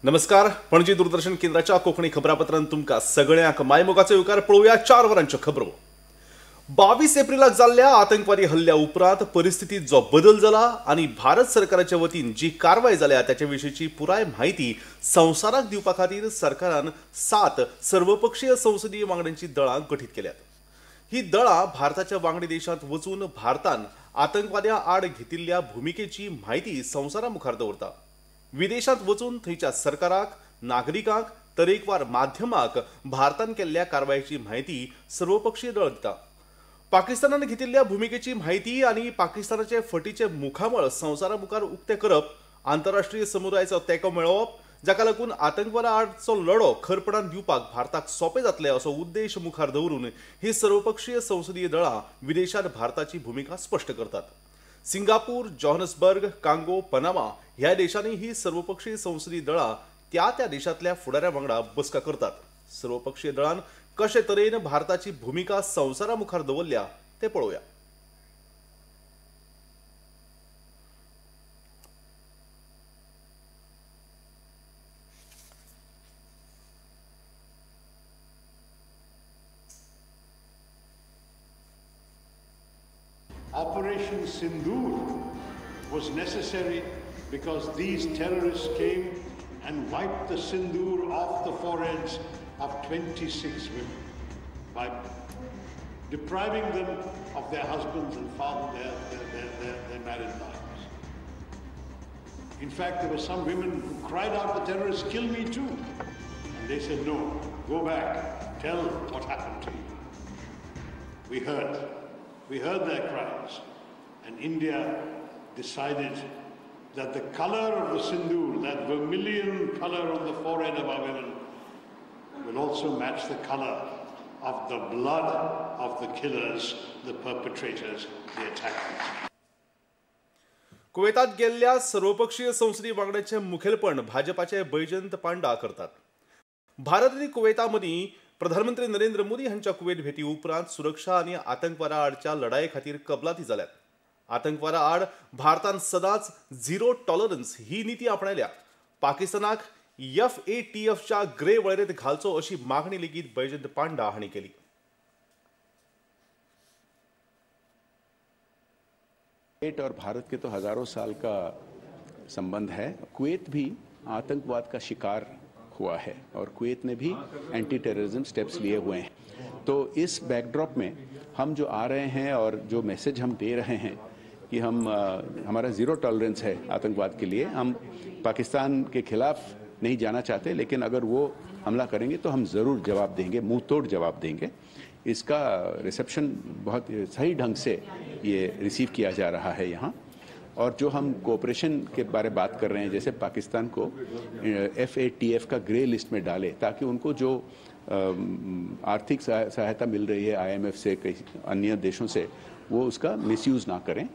नमस्कार, पणजी दूरदर्शन केंद्राच्या कोंकणी खबरापत्रांत तुमकां सगळ्यांक मायमोगाचो येवकार. पळोवया 4 वरांच्यो खबरो. 22 एप्रिलाक जाल्ल्या आतंकवादी हल्ल्या उपरांत परिस्थितीत जो बदल जाला आनी भारत सरकाराच्या वतीन जी कारवाय जाल्या त्याचे विशींची पुराय म्हायती संवसाराक दिवपा खातीर सरकारान 7 सर्वपक्षीय संसदीय वांगड्यांची दळां गठीत केल्यात. ही दळां भारताच्या वांगडी देशांत वचून भारतान आतंकवाद्या आड घेतिल्ल्या भुमिकेची म्हायती संवसारा मुखार दवरता. विदेशांत वचून थंयच्या सरकाराक, नागरिकांक, तरेकवार माध्यमाक भारतान केल्ल्या कारवायेची म्हायती सर्वपक्षीय दळ दिता. पाकिस्तानान घेतिल्ल्या भुमिकेची म्हायती आनी पाकिस्तानाचे फटीचे मुखामळ संवसारा मुखार उक्तें करप, आंतरराष्ट्रीय समुदायाचो तेंको मेळोवप, जाका लागून आतंकवादा आडचो लढो खरपणान दिवपाक भारताक सोंपें जातलें असो उद्देश मुखार दवरून ही सर्वपक्षीय संसदीय दळां विदेशांत भारताची भुमिका स्पश्ट करतात. सिंगापूर, जोहान्सबर्ग, कांगो, पनामा ह्या देशांनी ही सर्वपक्षीय संसदीय दळां त्या त्या देशांतल्या फुडाऱ्या वांगडा बसका करतात. सर्वपक्षीय दळान कशे तरेन भारताची भुमिका संवसारा मुखार दवरल्या ते पळोवया. Operation Sindoor was necessary because these terrorists came and wiped the Sindoor off the foreheads of 26 women by depriving them of their husbands and father, their married lives. In fact, there were some women who cried out, "The terrorists kill me too." And they said, "No, go back, tell what happened to you." We heard. We heard their cries, and India decided that the color of the Sindoor, that vermilion color on the forehead of our women, will also match the color of the blood of the killers, the perpetrators, the attackers. कुवेतात गेल्ल्या सर्वपक्षीय संसदीय वांगड्याचे मुखेलपण भाजपाचे बैजयंत पांडा करतात. भारत आनी कुवेता मदीं प्रधानमंत्री नरेंद्र मोदी हांच्या कुवेत भेटी उपरांत सुरक्षा आनी आतंकवादा आडच्या लढाये खातीर कबलाती जाल्यात. आतंकवादा आड भारतान सदांच झिरो टॉलरन्स ही नीती आपणायल्या. पाकिस्तानाक FATFच्या ग्रे वळेरेंत घालचो अशी मागणी लेगीत बैजयंत पांडा हांणी केली. कुवैत और भारत के तो हजारों साल का संबंध है. कुवैत भी आतंकवाद का शिकार हुआ है और कुवैत ने भी एंटी टेररिज्म स्टेप्स लिए हुए हैं. तो इस बैकड्रॉप में हम जो आ रहे हैं और जो मैसेज हम दे रहे हैं कि हम हमारा ज़ीरो टॉलरेंस है आतंकवाद के लिए, हम पाकिस्तान के खिलाफ नहीं जाना चाहते, लेकिन अगर वो हमला करेंगे तो हम ज़रूर जवाब देंगे, मुंह तोड़ जवाब देंगे. इसका रिसेप्शन बहुत सही ढंग से ये रिसीव किया जा रहा है यहाँ. और जो हम कोऑपरेशन के बारे बात कर रहे हैं, जैसे पाकिस्तान को FATF का ग्रे लिस्ट में डाले ताकि उनको जो आर्थिक सहायता मिल रही है IMF से, कई अन्य देशों से, वो उसका मिसयूज़ ना करें.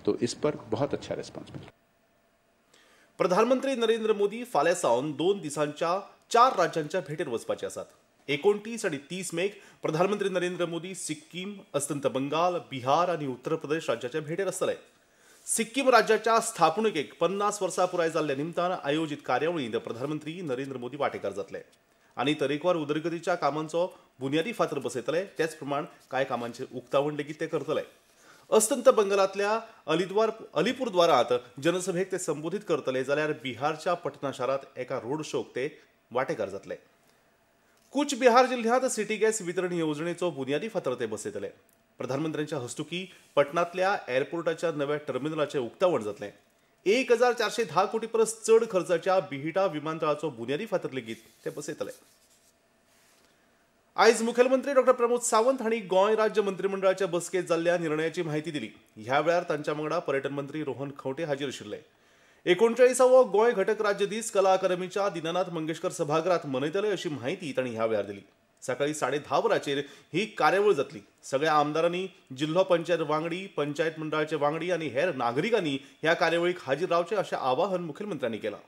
तो इस पर बहुत अच्छा रिस्पॉन्स मिल रहा है. प्रधानमंत्री नरेंद्र मोदी फाल्यां सावन 2 दिसांच्या 4 राज्यांच्या भेटेर वचपाचे आसात. 29 आनी 30 मेक प्रधानमंत्री नरेंद्र मोदी सिक्कीम, अस्तंत बंगाल, बिहार आनी उत्तर प्रदेश राज्याच्या भेटेर आसतले. सिक्कीम राज्याच्या स्थापणुकेक 50 वर्सां पुराय जाल्ल्या निमतान आयोजीत कार्यावळींत प्रधानमंत्री नरेंद्र मोदी वांटेकार जातले आनी तरेकवार उदरगतीच्या कामांचो बुन्यादी फातर बसयतले. तेच प्रमाण कांय कामांचें उक्तावण लेगीत ते करतले. अस्तंत बंगालांतल्या अलिपूरद्वारांत जनसभेक ते संबोधीत करतले, जाल्यार बिहारच्या पटना शारांत एका रोड शोक ते वांटेकार जातले. कूच बिहार जिल्ह्यांत सिटी गॅस वितरण येवजणेचो बुन्यादी फातर ते बसयतले. प्रधानमंत्र्यांच्या हस्तुकी पटनांतल्या एअरपोर्टाच्या नव्या टर्मिनलाचें उक्तावण जातलें. 1410 कोटी परस चड खर्चाच्या बिहिटा विमानतळाचो बुन्यादी फातर लेगीत ते बसयतले. आयज मुखेलमंत्री डॉ प्रमोद सावंत हांणी गोंय राज्य मंत्रिमंडळाच्या बसकेंत जाल्ल्या निर्णयाची म्हायती दिली. ह्या वेळार तांच्या वांगडा पर्यटन मंत्री रोहन खंवटे हाजीर आशिल्ले. 39वो गोंय घटक राज्य दीस कला अकादमीच्या दीनानाथ मंगेशकर सभाघरांत मनयतले अशी म्हायती तांणी ह्या वेळार दिली. सकाळी 10:30 वरांचेर ही कार्यावळ जातली. सगळ्या आमदारांनी, जिल्हो पंचायत वांगडी, पंचायत मंडळाचे वांगडी आनी हेर नागरिकांनी ह्या कार्यावळीक हाजीर रावचें अशें आवाहन मुखेलमंत्र्यांनी केलां.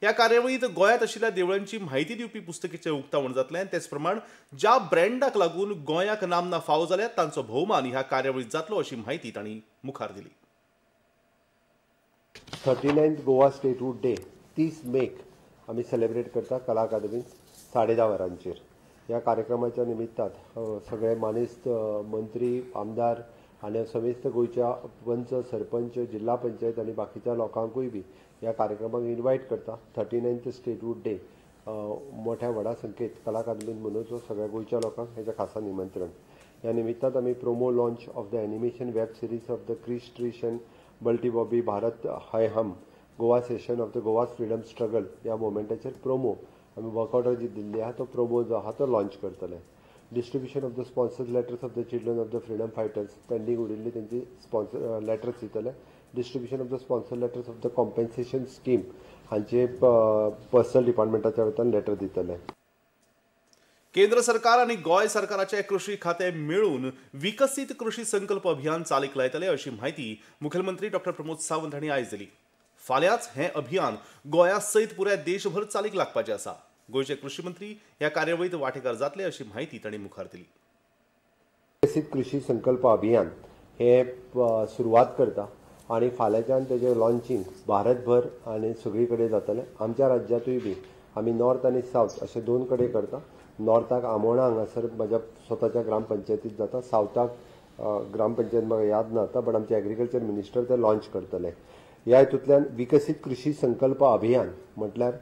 ह्या कार्यावळींत गोंयांत आशिल्ल्या देवळांची म्हायती दिवपी पुस्तकेचें उक्तावण जातलें. तेच प्रमाण ज्या ब्रँडाक लागून गोंयाक नामना फावो जाल्या तांचो भोवमान ह्या कार्यावळींत जातलो अशी म्हायती तांणी मुखार दिली. 39th Goa statehood day 30 make आमी सेलिब्रेट करता कला अकादमीत 10:30 वरांचेर। ह्या कार्यक्रमाच्या निमित्तान सगळे मानेस्त मंत्री, आमदार आनी समेस्त गोंयच्या पंच, सरपंच, जिल्हा पंचायत आनी बाकीच्या लोकांकूय बी ह्या कार्यक्रमाक इन्वायट करता। 39th statehood day मोठ्या व्हडा संख्येत कला अकादमीत मनोवचो, सगळ्या गोंयच्या लोकांक हेजें खासा निमंत्रण। ह्या निमित्तान आमी promo launch of the animation web series of the Krrish Trish and Balti Bobby Bharat Hai Hum Goa session of the Goa's freedom struggle ह्या मोमेंटाचेर प्रोमो आमी वर्क जी दिल्ली आहा तो प्रोमो जो आहा तो लॉन्च करतले। Distribution of the sponsor letters of the children of the freedom fighters pending उरिल्ली तेंची स्पॉन्सर लेटर्स दितले। Distribution of the sponsor letters of the compensation scheme हांचे पर्सनल डिपार्टमेंटाच्या वतीन लेटर दितले। केंद्र सरकार आनी गोंय सरकाराचे कृषी खाते मेळून विकसीत कृषी संकल्प अभियान चालीक लायतले अशी म्हायती मुखेलमंत्री डॉक्टर प्रमोद सावंत हांणी आयज दिली। फाल्यांच हें अभियान गोंया सयत पुराय देशभर चालीक लागपाचें आसा। गोंयचे कृषी मंत्री ह्या कार्यावळीत वांटेकार जातले अशी म्हायती तांणी मुखार दिली। विकसीत कृषी संकल्प अभियान हे सुरवात करता आनी फाल्यांच्यान तेजें लॉन्चिंग भारतभर आनी सगळी कडेन जातलें। आमच्या राज्यांतूय बी आमी नॉर्थ आनी सावथ अशे दोन कडेन करता। नॉर्थाक आमोणा हांगासर म्हज्या स्वताच्या ग्रामपंचायतीत जाता, सावथाक ग्रामपंचायत म्हाका याद ना आतां, बट आमचे एग्रीकल्चर मिनिस्टर ते लॉन्च करतले। ह्या हितूंतल्यान विकसीत कृषी संकल्प अभियान म्हटल्यार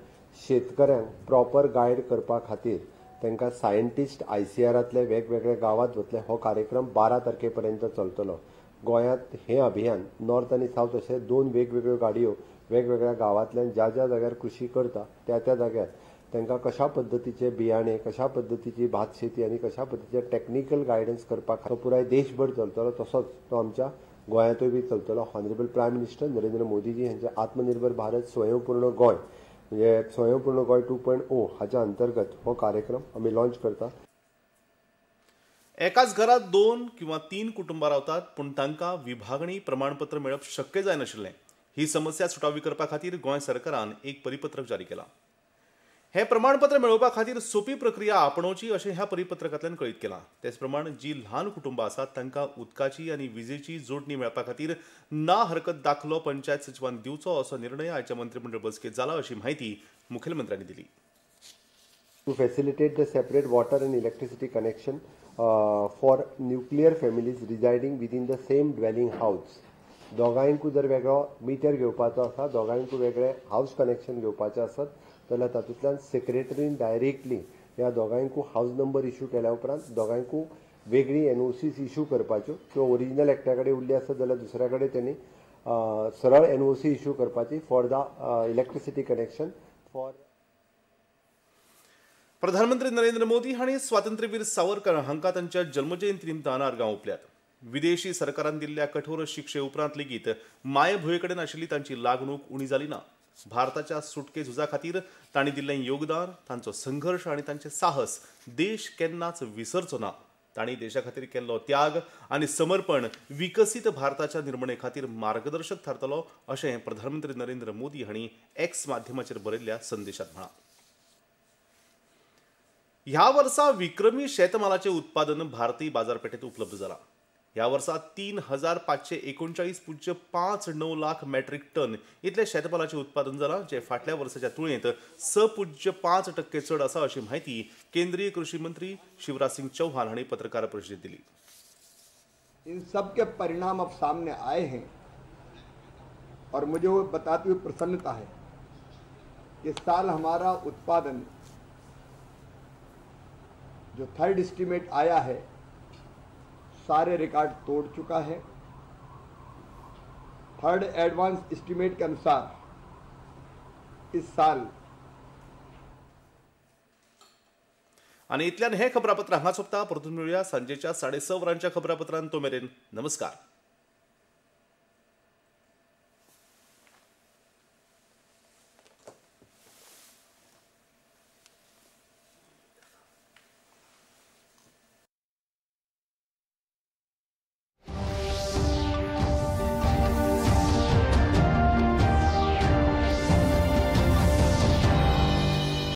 शेतकऱ्यांक प्रॉपर गायड करपा खातीर तांकां सायंटिस्ट आयसीआरांतले वेगवेगळ्या गांवांत वतले। हो कार्यक्रम 12 तारखे पर्यंत चलतलो। गोंयांत हें अभियान नॉर्थ आनी सावथ अशे दोन वेगवेगळ्यो गाडयो वेगवेगळ्या गांवांतल्यान ज्या ज्या जाग्यार कृषी करता त्या त्या जाग्यार तांकां कशा पद्दतीचे बियाणे, कशा पद्दतीची भात शेती आनी कशा पद्दतीचे टॅक्निकल गायडन्स करपाक तो पुराय देशभर चलतलो। तसोच तो आमच्या गोंयांतूय बी चलतलो। Honourable prime minister Narendra Modiji हांचे आत्मनिर्भर भारत स्वयंपूर्ण गोंय म्हणजे स्वयंपूर्ण गोंय 2.0 हाच्या अंतर्गत हो कार्यक्रम आमी लॉन्च करता। एकाच घरात 2 किंवा 3 कुटुंबां रावतात, पूण तांकां विभागणी प्रमाणपत्र मेळप शक्य जायनाशिल्लें। ही समस्या सुटावी करपा खातीर गोंय सरकारान एक परिपत्रक जारी केलां। हें प्रमाणपत्र मेळोवपा खातीर सोपी प्रक्रिया आपणोवची अशें ह्या परिपत्रकांतल्यान कळीत केलां। तेच प्रमाण जी ल्हान कुटुंबां आसात तांकां उदकाची आनी विजेची जोडणी मेळपा खातीर ना हरकत दाखलो पंचायत सचिवान दिवचो असो निर्णय आयच्या मंत्रीमंडळ बसकेंत जाला अशी म्हायती मुखेलमंत्र्यांनी दिली। To facilitate the separate water and electricity connection for nuclear families residing within the same dwelling house. दोगांयकूय जर वेगळो मिटर घेवपाचो आसा, दोगांयकूय वेगळे हावस कनेक्शन घेवपाचें आसत जाल्यार तातूंतल्यान सेक्रेटरीन डायरेक्टली ह्या दोगांयकूय हावस नंबर इशू केल्या उपरांत दोगांयकूय वेगळी एनओसीस इशू करपाच्यो किंवा ओरिजिनल एकट्या कडेन उरली आसत जाल्यार दुसऱ्या कडेन तेणी सरळ एनओसी इशू करपाची for the electricity connection for. प्रधानमंत्री नरेंद्र मोदी हांणी स्वातंत्र्यवीर सावरकर हांकां तांच्या जल्मजयंती निमतान आर्गां ओंपल्यात। विदेशी सरकारान दिल्ल्या कठोर शिक्षे उपरांत लेगीत मायभुंये कडेन आशिल्ली तांची लागणूक उणी जाली ना। भारताच्या सुटके झुजा खातीर तांणी दिल्लें योगदान, तांचो संघर्श आनी तांचें साहस देश केन्नाच विसरचो ना। तांणी देशा खातीर केल्लो त्याग आनी समर्पण विकसीत भारताच्या निर्मणे खातीर मार्गदर्शक थारतलो अशें प्रधानमंत्री नरेंद्र मोदी हांणी एक्स माध्यमाचेर बरयल्ल्या संदेशांत म्हळां। ह्या वर्सा विक्रमी शेतमालाचें उत्पादन भारतीय बाजारपेठेत उपलब्ध जालां। ह्या वर्सा 3539.59 लाख मेट्रीक टन इतलें शेतमालाचें उत्पादन जालां, जें फाटल्या वर्साच्या तुळेंत 6.5% चड आसा अशी म्हायती केंद्रीय कृषी मंत्री शिवराज सिंग चौहान हांणी पत्रकार परिशदेंत दिली। इन सब के परिणाम अब सामने आए हैं और मुझे वो बताते हुए प्रसन्नता है कि साल हमारा उत्पादन जो थर्ड एस्टीमेट आया है सारे रिकॉर्ड तोड़ चुका है। थर्ड एडवांस एस्टीमेट के अनुसार इस साल आणि इतल्यान हे खबरापत्र हांगा सोंपता। परतून मेळुया सांजेच्या 6:30 वरांच्या खबरापत्रांत। तो मेरेन नमस्कार।